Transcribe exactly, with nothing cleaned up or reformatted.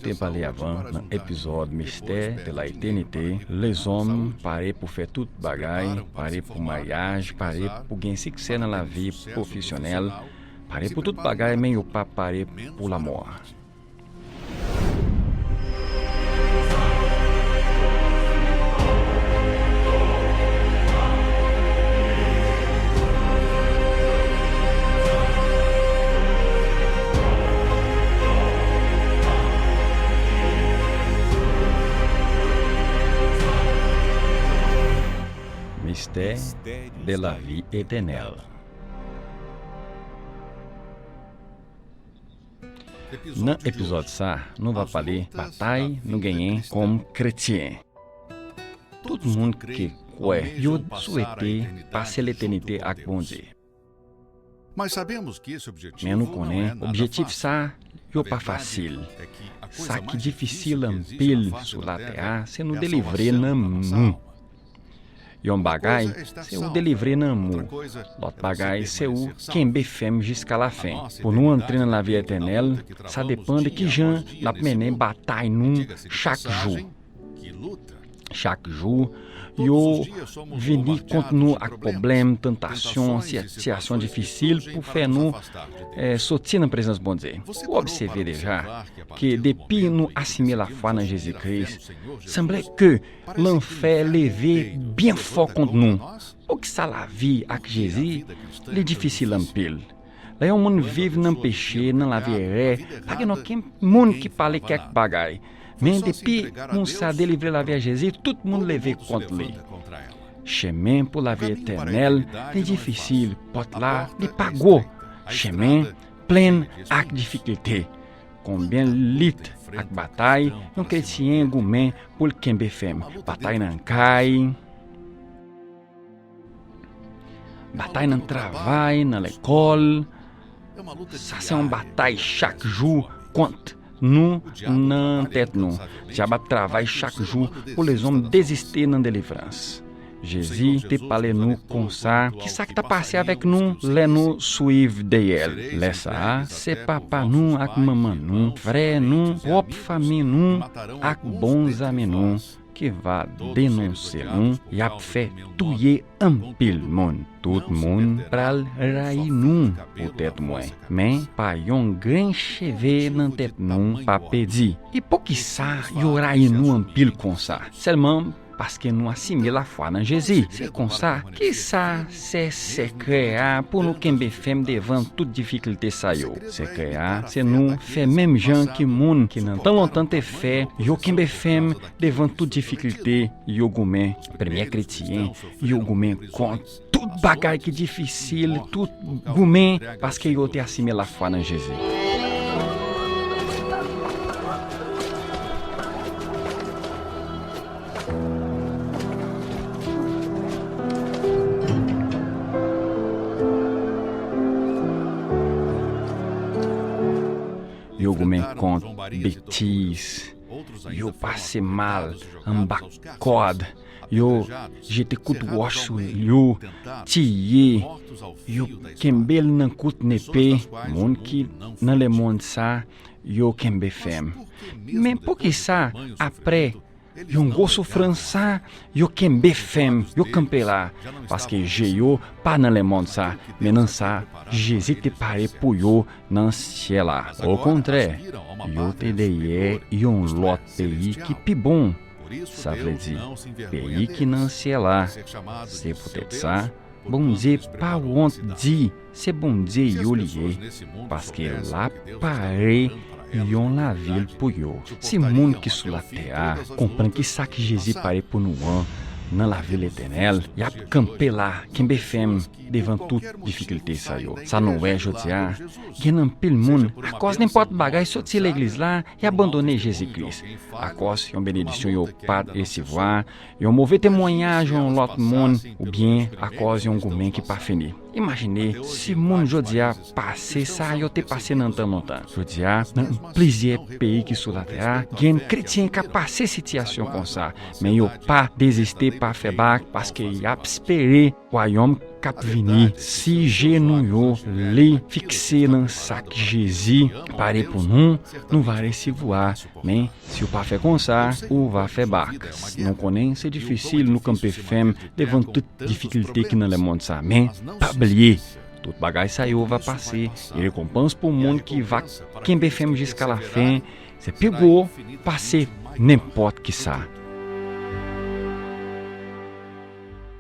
Te pale avan nan epizòd Mystère de la Eternité, lèzòm pare pou fè tout bagay, pare pou maryaj, pare pou gen siksè nan lavi pwofesyonèl, pare pou tout bagay, men yo pa pare pou lanmò a. Mystère de la vie éternelle. Nan epizòd sa, nou va pale batay nou genyen kòm kretyen. Tout moun ki kwè yo swete pase letènite ak Bondye. Men nou konnen objektif sa yo pa fasil. Sa ki difisil anpil sou latè a, se nou delivre nanm nou. Yon bagay, se ou delivre nanm ou. Lòt bagay, se ou kenbe fèm jiska lafen. Pou nou antre nan lavi etènèl, sa depann de kijan n ap mennen batay nou chak jou. Chak jou, yo vini kont nou ak pwoblèm, tantasyon, sitiyasyon difisil pou fè nou, eh, soti nan prezans Bondye. Ou obsève deja ke depi nou asime lafwa nan Jezi Kris, sanble ke lanfè leve byen fò kont nou. Poukisa lavi ak Jezi li difisil anpil? Lè yon moun viv nan peche, nan lavi erè, pa gen okenn moun ki pale kèk bagay. Men depi moun sa delivre lavi a Jezi, tout moun leve kont li. Chemen pou lavi etènèl li difisil, pòt la li pa gwo. Chemen plen ak difikilte. Konbyen lit ak batay yon kretyen goumen pou l kenbe fèm? Batay nan kay, batay nan travay, nan lekòl. Sa se yon batay chak jou kont nou nan tèt nou. Dyab ap travay chak jou pou lèzòm deziste nan delivrans. Jezi te pale nou konsa, kisa k ta pase avèk nou lè nou swiv dèyè l? Lè sa a, se papa nou ak manman nou, frè nou, pwòp fanmi nou, ak bon zanmi nou ki va denonse nou, y ap fè touye anpil moun. Tout moun pral rayi nou poutèt mwen, men pa yon grenn cheve nan tèt nou pa pèdi. E poukisa yo rayi nou anpil konsa? Sèlman paske nou asime lafwa nan Jezi. Se konsa, kisa se sekrè a pou nou kenbe fèm devan tout difikilte sa yo? Sekrè a, se nou fè menm jan ki moun ki nan tan lontan te fè, yo kenbe fèm devan tout difikilte, yo goumen. Premye kretyen, yo goumen kont tout bagay ki difisil, tout goumen, paske yo te asime lafwa nan Jezi. Yo goumen kont betiz, yo pase mal anba kòd, yo jete kout wòch sou yo, tiye, yo kenbe l nan kout nepe. Moun ki nan lemonn sa, yo kenbe fèm. Men poukisa, apre yon gwo soufrans sa, yo kenbe fèm, yo kanpe la? Paske je yo pa nan lemonn sa, men nan sa Jezi te pare pou yo nan syèl la. Okontrè, yo te dèyè yon lòt peyi ki pi bon. Sa vle di, peyi ki nan syèl la. Se poutèt sa, Bondye pa wont di se Bondye yo li ye, paske l ap pare yon lavil pou yo. Si moun ki sou latè a konprann ki sa ki Jezi pare pou nou an nan lavi etènèl, y ap kanpe la, kenbe fèm devan tout difikilte sa yo. Sa nou wè jodi a, gen anpil moun, akòz nenpòt bagay, soti legliz la, y abandone Jezi Kris. Akòz yon benediksyon yo pa t resevwa, yon move temwayaj yon lòt moun, oubyen akòz yon goumen ki pa fini. Imajine si moun jodi a pase sa yo te pase nan tan lontan. Jodi a, nan plizyè peyi ki sou latè a, gen kretyen k ap pase sitiyasyon konsa, men yo pa deziste, pa fè bak, paske y ap espere wayòm k ap vini. Si je nou yo li fikse nan sa k Jezi pare pou nou, nou va resevwa. Men, si w pa fè konsa, ou va fè bak. Nou konnen se difisil, nou kanpe fèm devan tout difikilte ki nan lemonn sa. Men, pa bliye, tout bagay sa yo va pase, e rekonpans pou moun ki va kenbe fèm jiska lafen, se pi gwo pase nenpòt ki sa.